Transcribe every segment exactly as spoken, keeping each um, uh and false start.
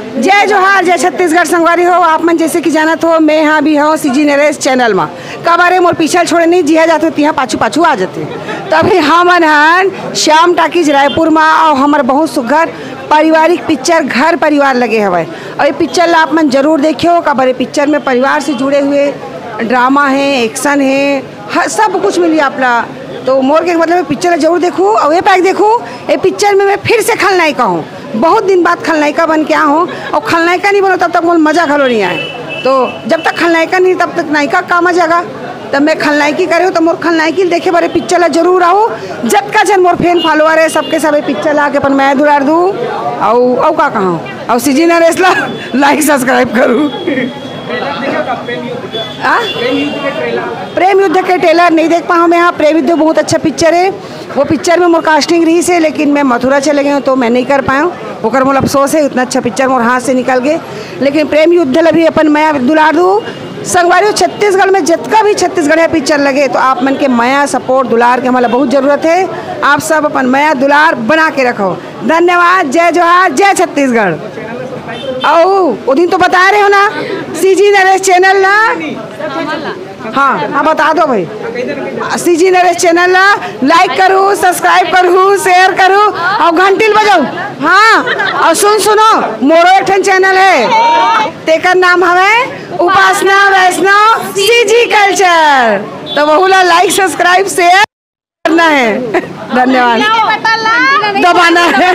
जय जोहार, जय छत्तीसगढ़ संगवारी हो। आप मन जैसे कि जानत हो, मैं यहाँ भी हूँ सीजी नरेश चैनल में। काबर रे मोर पीछे छोड़े नहीं, जिहा जाते तिहा पाछू पाछू आ जाते। तो अभी हमन हन श्याम टाकीज रायपुर में, और हमर बहुत सुघर पारिवारिक पिक्चर घर परिवार लगे हवय। और ये पिक्चर ला आप मन जरूर देखियो, काबर ये पिक्चर में परिवार से जुड़े हुए ड्रामा है, एक्शन है, हर सब कुछ मिली आप ला। तो मोर के मतलब पिक्चर ला जरूर देखू, और ये पैक देखू, ये पिक्चर में मैं फिर से खलनायिका हूँ। बहुत दिन बाद खलनायिका बन के आ हूँ, और खलनायिका नहीं बनो तब तक मोर मजा घलो नहीं आए। तो जब तक खलनायिका नहीं तब तक नायिका का मजा गा। तब मैं खलनायकी करे हूँ, तो मोर खलनायकी देखे बारे पिक्चर ला जरूर आओ। जतका जन मोर फैन फॉलोअर है, सबके सब ये पिक्चर ला के अपन मैं दुलार दू। और और का कहा, और सीजी नरेश ला लाइक सब्सक्राइब करू। आ? प्रेम युद्ध के ट्रेलर नहीं देख पाऊँ मैं। हाँ, प्रेम युद्ध बहुत अच्छा पिक्चर है। वो पिक्चर में मोर कास्टिंग रही से, लेकिन मैं मथुरा चले गए हूँ, तो मैं नहीं कर पाया हूँ। ओकर मोला अफसोस है, उतना अच्छा पिक्चर मोर हाथ से निकल गए। लेकिन प्रेम युद्ध ला भी अपन मया दुलार दू। संगवारी हो, छत्तीसगढ़ में जतका भी छत्तीसगढ़िया पिक्चर लगे, तो आप मन के मया, सपोर्ट, दुलार के हमला बहुत जरूरत है। आप सब अपन मया दुलार बना के रखो। धन्यवाद। जय जोहार, जय छत्तीसगढ़। अउ ओ दिन तो बता रहे हो ना, सीजी नरेश चैनल ना। हाँ हाँ, बता दो भाई। सीजी नरेश चैनल ला लाइक करू, सब्सक्राइब करू, शेयर करू, और घंटी ल बजाऊ। हाँ, और सुन सुनो, मोरो एक ठन चैनल है, तेकर नाम हवे उपासना वैष्णव सीजी कल्चर। तो वहू ला लाइक, सब्सक्राइब, शेयर करना है। धन्यवाद। दबाना है।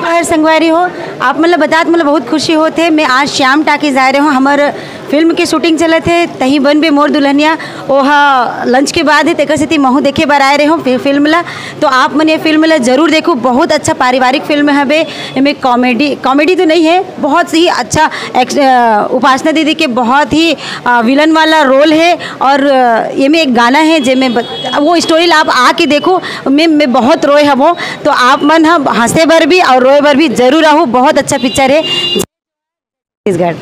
हर संगवारी हो, आप मतलब बतात मतलब बहुत खुशी होत हे। मैं आज श्याम टाकीज आए रहे हूँ, हमर फिल्म के शूटिंग चलत हे, तहीं बनबे मोर दुल्हनिया। ओहा लंच के बाद हे, तेकर सेती महू देखे बर आए रहे हूँ फि-, फिल्म ला। तो आप मन ये फिल्म ला जरूर देखो, बहुत अच्छा पारिवारिक फिल्म हवे। एमे कॉमेडी, कॉमेडी तो नहीं है, बहुत ही अच्छा एक्स-, अ, उपासना दीदी के बहुत ही, अ, विलन वाला रोल है। और, अ, एमे एक गाना है जेमे ब-, वो स्टोरी ला आप आके देखो, मैं मैं बहुत रोए हवो। तो आप मन ह हंसे बर भी और रोए बर भी जरूर आहू। बहुत अच्छा पिक्चर है। छत्तीसगढ़।